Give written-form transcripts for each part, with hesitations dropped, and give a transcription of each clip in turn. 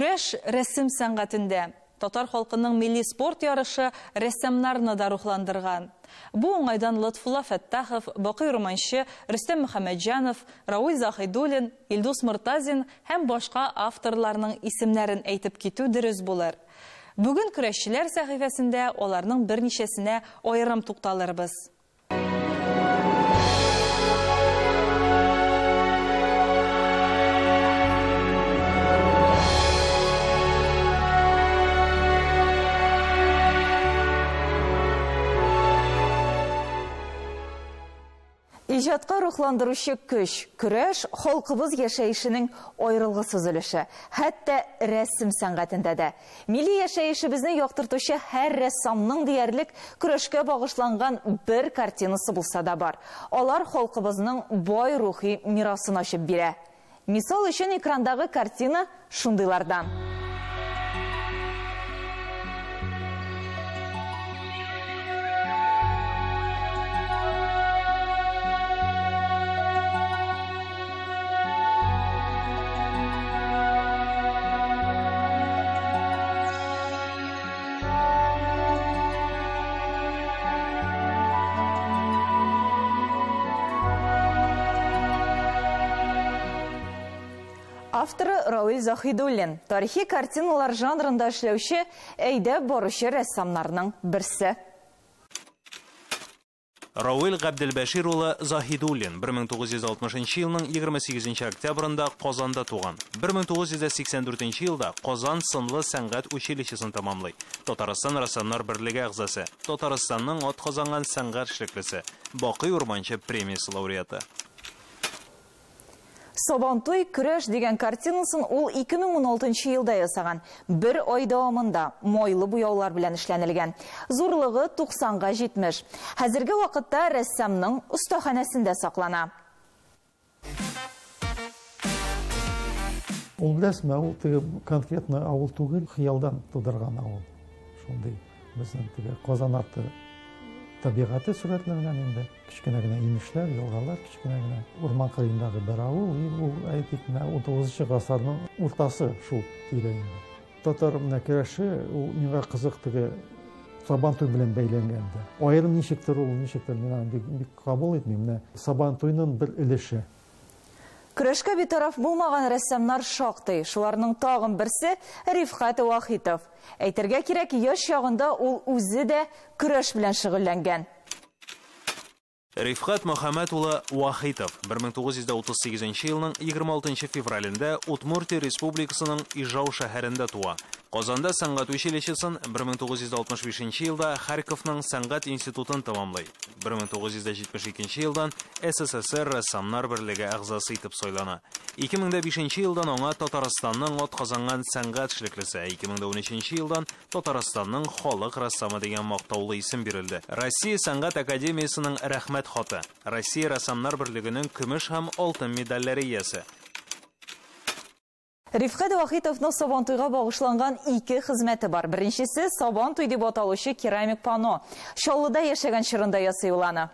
Көрәш рәсем сәнгатендә. Татар халкының милли спорт ярышы рәссамнарны да рухландырган. Бу уңайдан Лотфулла Фәттахов, Бакый Урманче, Рөстәм Мөхәммәтҗанов, Равил Заһидуллин, Илдус Мортазин һәм башка авторларның исемнәрен әйтеп китү дөрес булыр. Бүген көрәшчеләр сәхифәсендә аларның берничәсенә аерым тукталырбыз. Иҗатка рухландыручы көч, көрәш халкыбыз яшәешенең аерылгысыз өлеше. Хәтта рәсем сәнгатендә дә. Милли яшәешебезне яктыртучы һәр рәссамның диярлек көрәшкә багышланган бер картинасы булса да бар. Алар халкыбызның бай рухи мирасын ачып бирә. Мисал өчен экрандагы картина шундыйлардан. Авторы Равил Заһидуллин. Тарихи картиналар жанрында эшләүче әйдәп баручы рәссамнарның берсе. Равил Габделбәшир улы Заһидуллин 1960 елның 28 октябрында Казанда туган. 1984 елда Казан сынлы сәнгать училищесын тәмамлый. Татарстан рәссамнар берлеге әгъзасы, Татарстанның атказанган сәнгать эшлеклесе, Бакый Урманче премиясе лауреаты. Сабантуй көрәш дигән картинасын ул 2016 елда ясаган. Бер ай дәвамында майлы буяулар белән эшләнелгән. Зурлыгы 90-га 70. Хәзерге вакытта рәссамның остаханәсендә саклана. Ул беләсезме, ул теге конкретно авыл түгел, хыялдан тудырган авыл. Шундый безнең теге Казан арты табигате сурәтләнгән инде. Кечкенә генә инешләр, елгалар, кечкенә генә урман кырыендагы бер авыл. И ул, әйтик, менә 19 гасырның уртасы шул тирә инде. Татар менә көрәше, ул миңа кызык теге Сабантуй белән бәйләнгән дә. Аерым ничектер ул, ничектер мин аны бик, бик кабул итмим. Менә Сабантуйның бер өлеше. Көрәшкә битараф булмаган рәссамнар шактый. Шуларның тагын берсе Рифкать Вахитов. Әйтергә кирәк, яшь чагында ул үзе дә көрәш белән шөгыльләнгән. Рифкать Мөхәммәт улы Вахитов 1938 елның 26 февралендә Удмуртия Республикасының Ижау шәһәрендә туа. Казанда сәнгать училищесын 1965 елда Харьковның сәнгать институтын тәмамлый. 1972 елдан СССР рәссамнар берлеге әгъзасы итеп сайлана. 2005 елдан аңа Татарстанның атказанган сәнгать эшлеклесе, 2013 елдан Татарстанның халык рәссамы дигән мактаулы исем бирелде. Россия сәнгать академиясының рәхмәт хаты, Россия рәссамнар берлегенең көмеш һәм алтын медальләре иясе. Рифкать Вахитовның Сабантуйга багышланган ике хезмәте бар. Беренчесе Сабантуй дип аталучы керамик панно. Чаллыда яшәгән чорында ясый ул аны.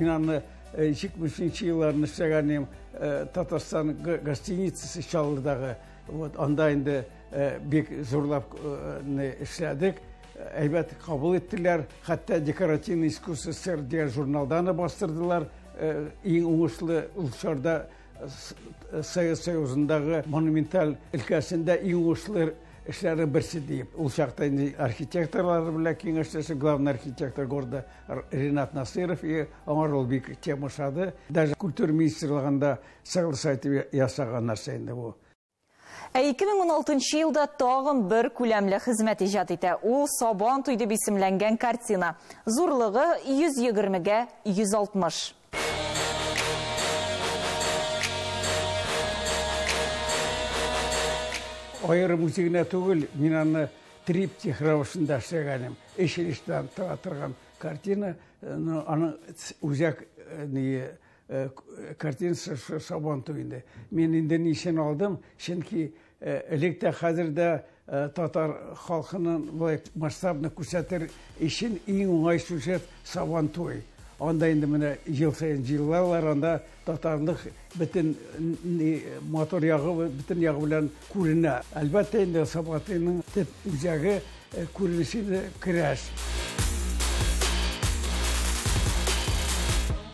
Мин аны 70 елларны эшләгән Татарстан гостиницасы Чаллыдагы. Вот анда инде бик зурлап эшләдек. Әйбәт кабул иттеләр. Хәтта декоративный искусство СССР дигән журналда аны бастырдылар. Иң уңышлы ул чорда Совет Союзындагы монументаль өлкәсендә иң уңышлы эшләрнең берсе диеп. Ул чакта инде архитекторлар белән киңәшләшеп, главный архитектор города Ренат Насыров, и аңар ул бик тема ошады. Даже культура министрлыгында согласовать ясаган нәрсә инде бу. Ә 2016 елда тагын бер күләмле хезмәт иҗат итә. Ул Сабантуй дип исемләнгән картина. Зурлыгы 120-гә 160. Аерым үзе генә түгел, мин аны триптих рәвешендә эшләгәнем. Өч өлештән тора торган картина, аның үзәк картинасы Сабантуй инде. Мин инде ни өчен алдым? Чөнки элек тә, хәзер дә татар халкының болай масштабны күрсәтер өчен иң уңай сюжет Сабантуй. Анда инде менә ел саен җыелалар, анда татарлык бөтен матур ягы, бөтен ягы белән күренә. Әлбәттә инде Сабантуйның төп үзәге күренеше инде көрәш.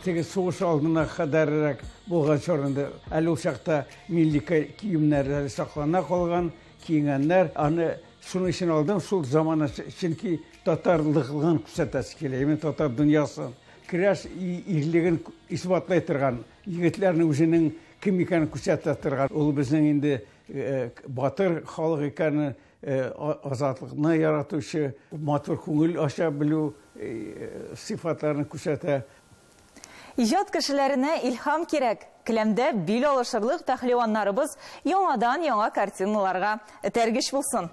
Теге сугыш алдына кадәррәк булган чор инде. Әле ул чакта милли киемнәр әле саклана калган, киенгәннәр. Аны шуның өчен алдым, шул замана, чөнки татарлыгын күрсәтәсе килә, именно татар дөньясын. Көрәш ирлеген исбатлай торган, егетләрнең үзенең кем икәнен күрсәтә торган. Ул безнең инде батыр халык икәнен, азатлыкны яратучы, матур күңел ача белү сыйфатларын күрсәтә. Иҗат кешеләренә илһам кирәк. Келәмдә бил алышырлык пәһлеваннарыбыз яңадан яңа картиналарга этәргеч булсын.